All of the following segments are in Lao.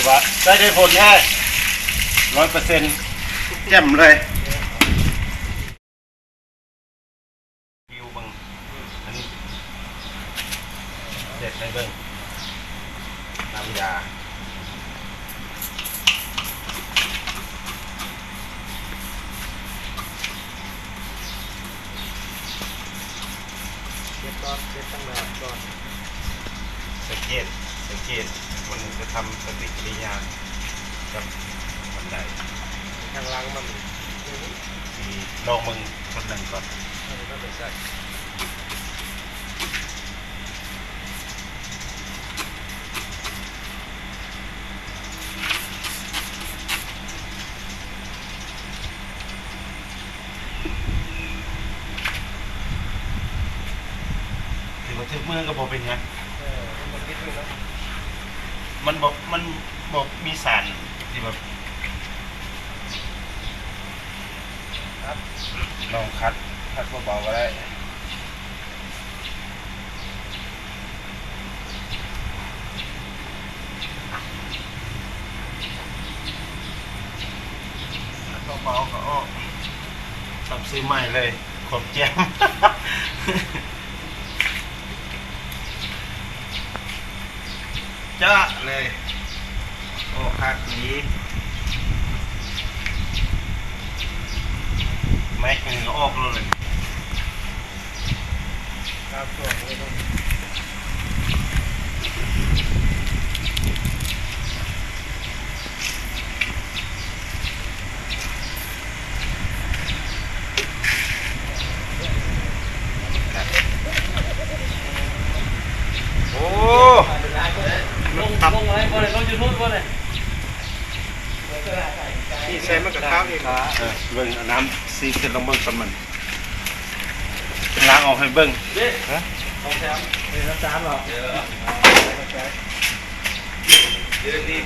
ວ່າໃຊ້ໄດ້ຜົນແທ້ ຮ້ອຍເປີເຊັນ ແຈ່ມເລີຍ. ຢູ່ເບິ່ງ ອັນນີ້ເຮັດໃຫ້ເບິ່ງ ນ້ຳຢາ ເກັບກ່ອນ ເກັບຕັ້ງໜ້າກ່ອນ ສັງເກດ ສັງເກດ ມັນຈະທຳປະຕິກິລິຍາກັບອັນໃດ ທາງຫຼັງມັນ ລອງເບິ່ງ ຄົນໜຶ່ງກ່ອນ ຖືວ່າຖືກມືກໍບໍ່ເປັນຫຍັງ ເອີ ມັນບໍ່ຕິດມືເນາະ ມັນບໍ່ ມັນບໍ່ມີສານທີ່ແບບ ຄັດ ລອງຄັດ ຄັດເບົາໆກໍໄດ້ ຄັດເບົາໆກໍອອກ ຕ້ອງຊື້ໃໝ່ເລີຍ ຄວາມແຈ່ມ. ຈ້າເລີຍ ໂອ້ ຄັກດີ ແມັກນີ້ກໍອອກແລ້ວເລີຍ ໂອ້ ລົງ ລົງໄລບໍ່ນີ້ ລົງຢູທູບບໍ່ນີ້ ນີ້ໃສ່ມັນກໍຂາວເອງ ເອີ ເບິ່ງເອົານ້ຳຊີເຊັດລອງເບິ່ງກ່ອນ ມັນລ້າງອອກໃຫ້ເບິ່ງ ເດ້ ຮະ ຂອງແຖມ ເອີ ນ້ຳຕານເນາະ ເອີ ເອີ ນີ້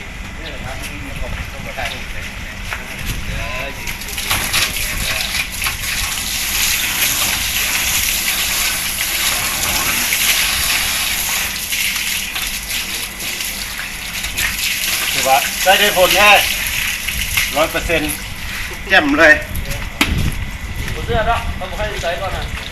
ຖືວ່າໃຊ້ໄດ້ຜົນແທ້ ຮ້ອຍເປີເຊັນ ແຈ່ມເລີຍ ບໍ່ເຊື່ອດອກ ເຮົາບໍ່ໃຫ້ໃຊ້ກ່ອນນະ.